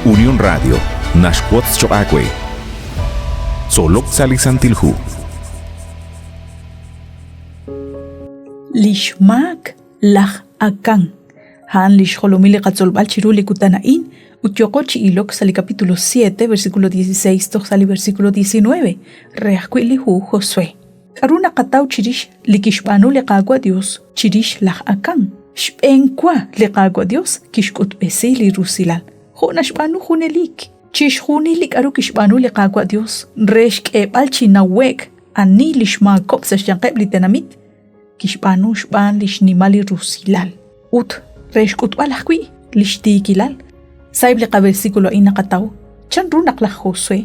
Unión Radio naxwotz choq' aawe. Tzolok sa' li Santil Hu. Li xmaak laj Acán a'an li xjolomil li qatzolb'al chiru li kutan a'in ut yooqo chi ilok sa' li capítulo 7, versículo 16 toj sa' li versículo 19 re ajwi' li hu Josué. K'aru naqataw chirix li kixb'aanu li Qaawa' Yos chirix laj Acán? Xb'eenwa li Qaawa' Yos kixk'utb'esi li rusilal, jo' naxb'aanu junelik. Chixjunil li k'aru kixb'aanu li Qaawa' Yos re xk'eeb'al chi nawe'k ani li xmaakob'k sa' xyanqeb' li tenamit, kixb'aanu xb'aan li xnimal li rusilal ut re xk'utb'al ajwi' li xtiikilal. Sa'eb' li qaversículo a'in naqataw chanru naq laj Josué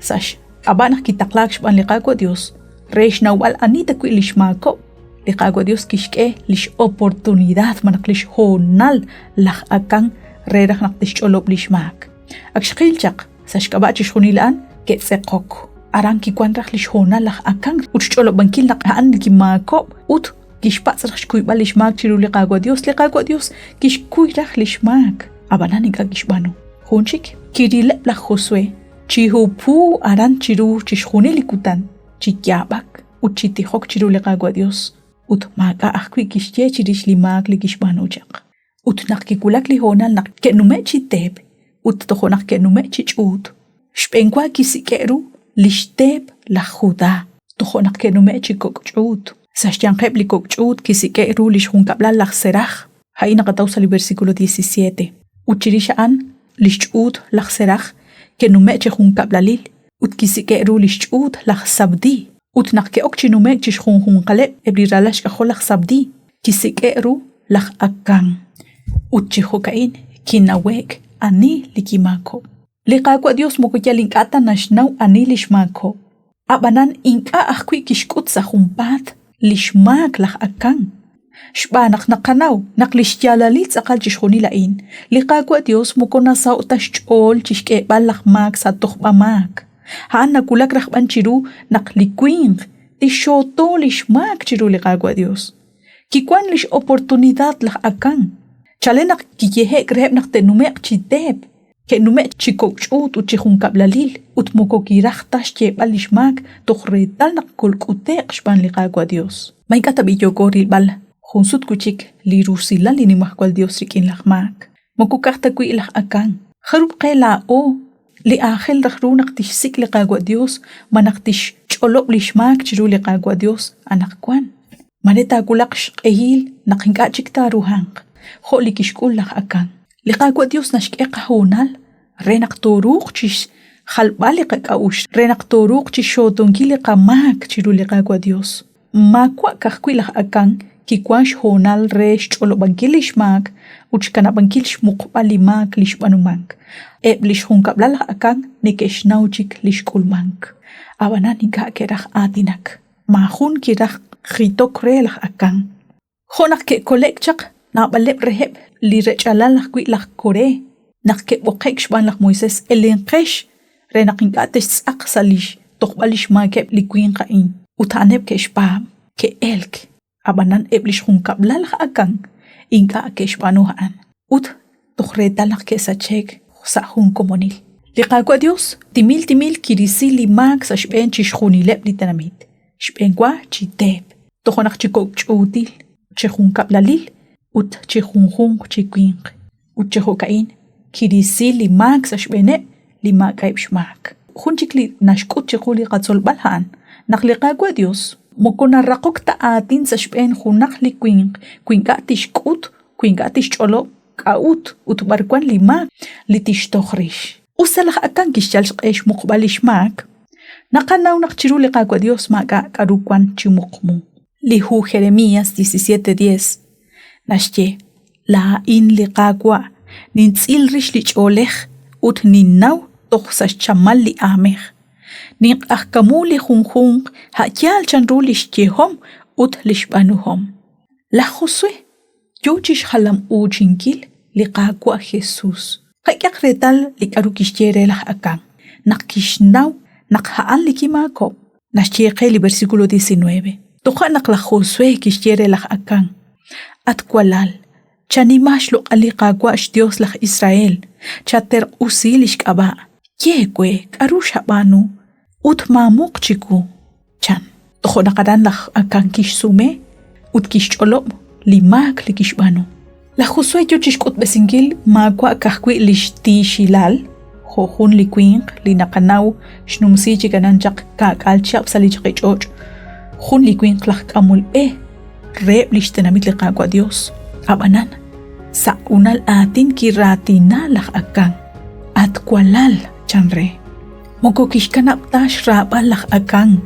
sa' xk'ab'a' naq kitaqlaak xb'aan li Qaawa' Dios re xnawb'al ani ta wi' li xmaakob'k, li Qaawa' Dios kixk'e li x'oportunidad malaj li xhoonal laj Acán re raj naq tixch'olob' li xmaak. Ak xqil chaq, sa' xk'ab'a' chixjunil a'an ke'tz'eqok. Aran kiwank raj li xhoonal laj Acán ut xch'olob'ankil naq a'an li kimaakob'k ut kixpatz' raj xkuyb'al li xmaak chiru li Qaawa' Dios. Li Qaawa' Dios kixkuy raj li xmaak, ab'anan ink'a' kixb'aanu. Jun chik, kirileb' laj Josué Chi hupu aran chiru chixjunil li kutan, chi yaab'ak ut chi tijok chiru li Qaawa' Dios, ut maak'a' ajwi' kixye chirix li maak li kixb'aanu chaq. Ut naq kiwulak li hoonal naq ke'nume' chi teep ut tojo' naq ke'nume' chi ch'uut, xb'eenwa kisik'e' ru lix teep laj Juda, tojo' naq ke'nume' chi kok' ch'uut. Sa' xyanqeb' li kok' ch'uut kisik'e' ru lix junkab'lal laj Seraj, a'in naqataw sa' li versículo 17. Ut chirix a'an Li xch'uut laj Seraj ke'nume'k chi junkab'lalil ut kisik'e'k ru li xch'uut laj Sabdí. Ut naq ke'ok chi nume'k chi xjunjunqaleb' eb' li ralal xk'ajol laj Sabdí, kisik'e'k ru laj Akán. Ut chi jo'ka'in kinawe'k ani li kimaakob'k. Li Qaawa' Yos moko yal ink'a' ta naxnaw ani li xmaakob'k. Ab'anan ink'a' ajwi' kixk'ut sa' junpaat li xmaak laj Akán. Xb'aan naq naqanaw naq li xyaalalil tz'aqal chixjunil a'in, li Qaawa' Yos moko nasaho'k ta xch'ool chi xk'eeb'al laj maak sa' tojb'amaak. A'an nawulak raj b'an chiru naq li winq tixxooto li xmaak chiru li Qaawa' Yos. Kiwank li x'oportunidad laj Akán. Chalen naq kiyehe'k reheb' naq te'nume'q chi teep, Ke'nume' chi kok' ch'uut ut chi junkab'lalil, ut moko kiraj ta xyeeb'al lix maak toj reetal naq kolk'ute'q xb'aan li Qaawa' Dios. Ma ink'a' tab'i' yooko rilb'al jun sut wi' chik li rusilal li Nimajwal Dios rik'in laj maak? Moko ka'aj ta wi' laj Akán. Jarub' qe laa'o li aajel raj ru naq tixsik' li Qaawa' Dios malaj tixch'olob' lix maak chiru li Qaawa' Dios anaqwan? Mare taawulaq xq'ehil naq ink'a' chik taaruhanq, jo' li kixk'ul laj Akán. Li Qaawa' Dios naxk'e qahoonal re naq tooruuq chixjalb'al li qak'a'uxl, re naq tooruuq chixxootonkil li qamaak chiru li Qaawa' Dios. Maawa' ka'ajwi' laj Akan kiwan xhoonal re xch'olob'ankil lix maak ut xkanab'ankil xmuqb'al li maak li xb'aanumank. Eb' lix junkab'lal laj Akan neke'xnaw chik li xk'ulmank. A'b'anan ink'a' ke'raj aatinak. Maajun kiraj jitok re laj Akan. Jo' naq ke'kole'k chaq naab'aleb' reheb' li rech'alal ajwi' laj Coré, naq ke'b'oqe'k xb'aan laj Moisés, Elenqex re naq ink'a' textz'aq sa' li xtojb'al li xmaakeb' li winq a'in. Ut a'aneb' ke'xpaab', ke'elk. Ab'anan eb' li xjunkab'lal laj Akán ink'a' ke'xb'aanu a'an, ut toj reetal naq ke'sache'k sa' jun komonil. Li Qaawa' Yos timil timil kirisi li maak sa' xb'een chixjunileb' li tenamit. Xb'eenwa chi teep, toja' naq chi kok' ch'uutil, chi junkab'lalil ut chi junjunq chi winq. Ut chi jo'ka'in kirisi li maak sa' xb'eeneb' li maak'a'eb' xmaak. Jun chik li naxk'ut chiqu li qatzolb'al a'an naq li Qaawa' Dios moko naraqok ta aatin sa' xb'een junaq li winq wi ink'a' tixk'ut, wi ink'a' tixch'olob' k'a'ut ut b'arwan li maak li tixtoj rix. Us ta laj Akán kixyal xq'e xmuqb'al li xmaak, naqanaw naq chiru li Qaawa' Dios maak'a' k'aru wank chi muqmu. Li hu Jeremías 17:10 naxye, Laa'in li Qaawa' nintz'il rix li ch'oolej ut ninnaw toj sa' xchamal li aamej. Ninq'ajkamu li junjunq a' yaal chanru li xyehom ut li xb'aanuhom. Laj Josué yo chi xjalam-uuchinkil li Qaawa' Jesús. Qak'ehaq reetal li k'aru kixye re laj Acán naq kixnaw naq a'an li kimaakob'k. Naxye qe li versículo 19. Toja' naq laj Josué kixye re laj Acán, At walal, Chanima xloq'al li Qaawa' xYos laj Israel, chaterq'usi li xk'ab'a'. Ye we k'aru xab'aanu ut maamuq chiwu, chan. Toja' naq aran laj Akán kixsume ut kixch'olob' li maak li kixb'aanu. Laj Josué yo chi xk'utb'esinkil maawa' ka'ajwi' li xtiixilal, jo' jun li winq li naqanaw xnumsi chi kanan chaq ka'k'aal chihab' sa' li chaqich'och', jun li winq laj k'amol b'e reheb' li xtenamit li Qaawa' Yos. Ab'anan, sa' q'unal aatin kiraatina laj Akán: At walal, chan re. Moko kixkanab' ta xraab'al laj Akán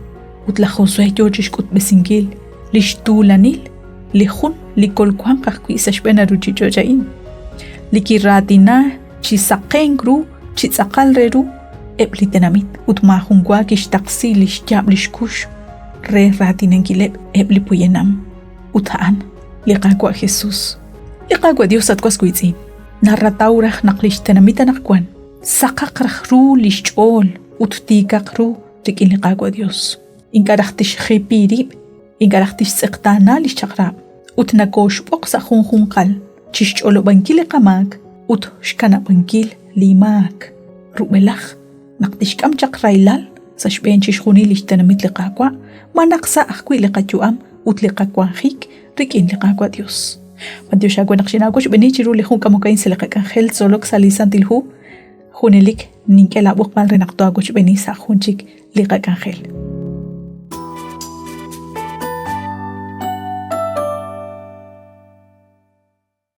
ut laj Josué yo chi xk'utb'esinkil li xtuulanil li jun li kolwanq ajwi' sa' xb'een a ruuchich'och' a'in, li kiraatina chi saqenk ru chi tz'aqal re ru eb' li tenamit ut maajunwa kixtaqsi li xyaab' li xkux re raatinankileb' eb' li poyanam. Ut a'an li Qaawa' Jesús. Li Qaawa' Dios at was wiitz'in, narataw raj naq li xtenamit anaqwan saqaq raj ru li xch'ool ut tiikaq ru rik'in li Qaawa' Dios. Ink'a' raj tixjipi rib' ink'a' raj tixtz'eqtaana li xchaq'rab' ut nakooxb'oq sa' junjunqal chi xch'olob'ankil li qamaak ut xkanab'ankil li maak rub'elaj naq tixk'am chaq rahilal sa' xb'een chixjunil li xtenamit li Qaawa' malaj sa' ajwi' li qayu'am ut li qawanjik rik'in li Qaawa' Dios. B'antiox aawe naq xinaawochb'eeni chiru li jun k'amok a'in sa' li qak'anjel tzolok sa' li Santil Hu. Junelik nink'e laab'oqb'al re naq toawochb'eeni sa' jun chik li qak'anjel.